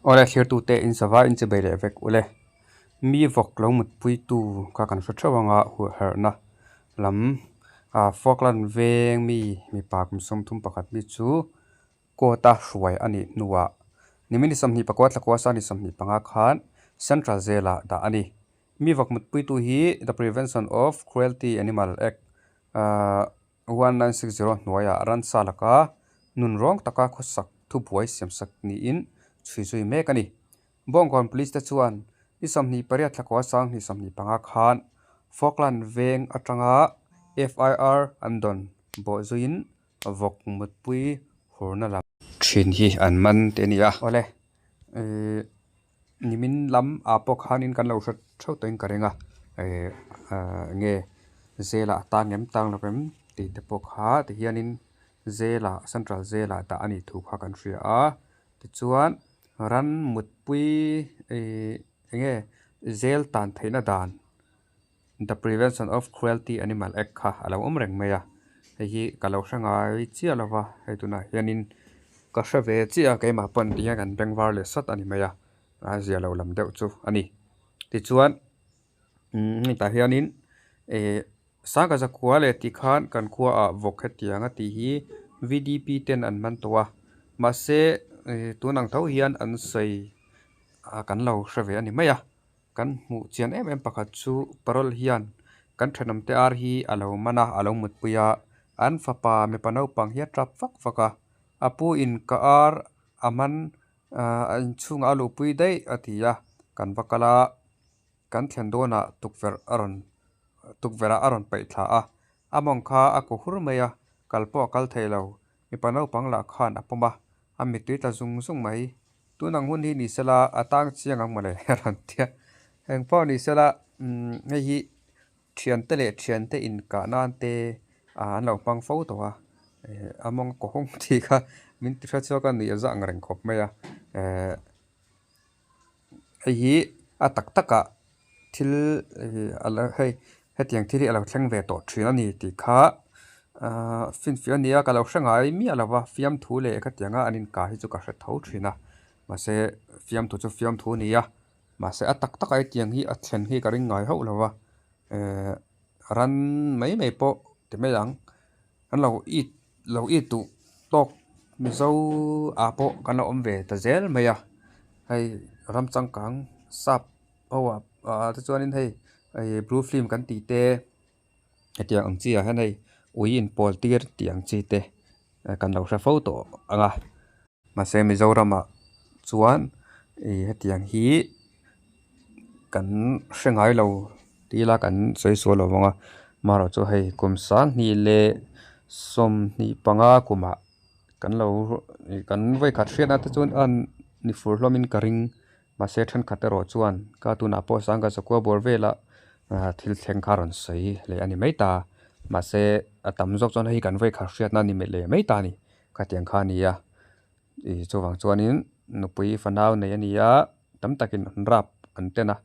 Awle thlirtute in sava in chibei leh vek ule. Mi vawk lo mutpuitu kha kan hre theuh anga huhherhna lam ah Falkland veng mi mipa kum 31 mi chu court a hruai a nih hnuah nimin ni 24 thlakua sang ni 25 khan Central Jail ah dah a ni. Mi vawk mutpuitu hi The Prevention of Cruelty Animal Act ah 1960 hnuaiah ransa laka nun rawng taka khawsak thubuai siamsak niin chhui zui mek a ni. Bawngkawn Police te chuan ni 28 thlakua sang ni 25 khan Falkland veng atanga FIR an dawn bawh zuiin vawk mutpui hurna lam thin hi an man te a ni a. Awle, ih nimin lam ah pawh khanin kan lo hre theuh tawhin ka ring a, ih nge zela a tang em tang lo em tih te pawh kha tihianin zela central zela dah a nih thu kha kan hria a, tichuan ran mutpui ih enge zel tan theihna dan The Prevention of Cruelty Animal Act kha a lo awm reng mai a, hei hi ka lo hre ngai chiah lo va, hei tunah hianin ka hre ve chiah a keimah pawn ti hian kan beng var leh sawt a ni mai a, a zia lo lam deuh chu a ni. Tichuan umm hetah hianin ih sangha zakua leh tih khan kan khuaah vawk hetiang a tih hi V D P ten an man tawh a, mahse ih tun ang tho hian an sawi ah kan lo hre ve a ni mai a. Kan hmuh chian em em pakhat chu parole hian kan thenawmte ar hi a lo man a, a lo mutpui a, an fapa mipa naupang hi a tap vak vak a, a pu in ka ar a man ahh a inchhungah a luhpui daih a ti a, kan va kal a, kan thlen dawnah tukverh a rawn tukverh ah a rawn paih thla a, a mawng kha a kaw hur mai a, kal pawh a kal thei lo, mipa naupang lah khan a pawm a, a mittui tla zung zung mai. Tun ang hun hi ni sela a tang chiang ang mawle a rawn ti a. Eng pawh ni sela umm hei hi thiante leh thiante inkah nan te ah an lo hmang fo tawh a. Eh a mawng kaw hung tih kha min ti hre chhuak a nuih a za ang reng khawp mai a. Eh hei hi a tak takah thil ih a lo hei hetiang thil hi a lo thleng ve tawh thin a ni tih kha ahh finfiah a ni a ka lo hre ngai miah lo va fiamthu leh khatianga an inkah hi chu ka hre tho thin a mahse fiamthu chu fiamthu a ni a mahse a tak takah hetiang hi a thlen hi ka ring ngai hauh lo va ehh ran mai mai pawh ti mai ang an lo it lo it duh tawk mizo ah pawh kan lo awm ve ta zel mai a hei ram changkang sap. Aw ah tichuanin hei ih blue film kan tih te hetiang ang chi ah hian hei ui inpawl tir tih ang chi te kan lo hre fo tawh ang a mahse Mizoramah chuan ih hetiang hi kan hre ngai lo ti ila kan sawi sual lo vang a marawh chu hei kum 2025 kumah kan lo ih kan vawikhat hriatna te chuan a ni fur hlawmin ka ring. Mahse thenkhat erawh chuan ka tunah pawh sangha zakua bawr velah ah thil thleng kha a rawn sawi leh a ni mai ta. Mahse a tam zawk chuan hei kan vawikhat hriatna a ni leh mai ta a ni. Khatiang kha a ni a, ih chuvang chuanin nupui fanau nei a ni a, tam takin an rap an ten a,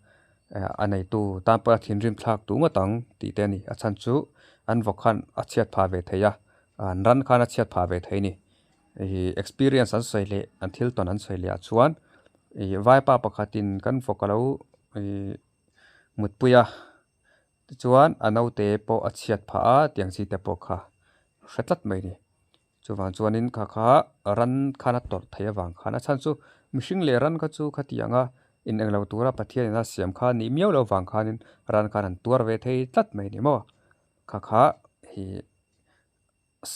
a neitu tan pawh a thinrim thlak duh ngawt ang tih te a ni. A chhan chu an vawk khan a chhiat phah ve thei a, an ran khan a chhiat phah ve thei a ni. Ih experience an sawi leh an thil tawn an sawi leh ah chuan ih vaipa pakhatin kan vawk alo ih mutpui a tichuan a naute pawh a chhiat phah a tiang chi te pawh kha hre tlat mai a ni chuvang chuanin kha kha ran khan a tawrh theih avang khan a chhan chu mihring leh ran kha chu khatiang a in englo tura Pathian in a siam kha nih miau loh avang khanin ran khan an tuar ve thei tlat mai a ni maw kha kha ih.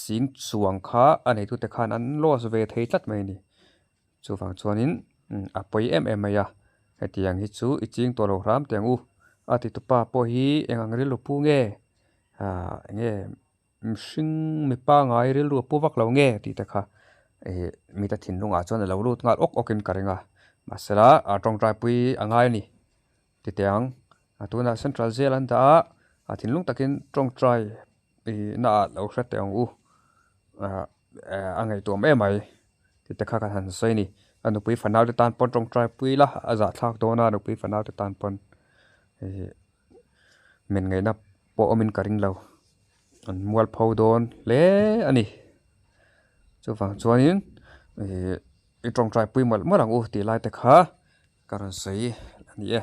Sing chuang kha a neitute khan an loss ve thei tlat mai a ni. Chuvang chuanin a pawi em em mai a, hetiang hi chu i ching tawh lo hram teh ang u. A titupa pawh hi eng ang rilru pu nge? Ahh eng nge mihring mipa ngai rilru a pu vak lo nge tih te kha ih mite thinlungah chuan a lo lut nghal awk awkin ka ring a. Mahsela a tawngtaipui a ngai a ni. Titiang a tunah central jail an dah a, a thinlung takin tawngtai ih na ah lo hre teh ang u ah a ngaihtuah em mai ti te kha kan han sawi a ni. A nupui fanau te tan pawn tawngtai pui ila a zahthlak dawn a nupui fanau te tan pawn ih men ngaihna pawh awmin ka ring lo an mualpho dawn hle a ni. Chuvang chuanin ih. I tawngtai pui mawlh mawlh ang u tih lai te kha ka rawn sawi a ni e.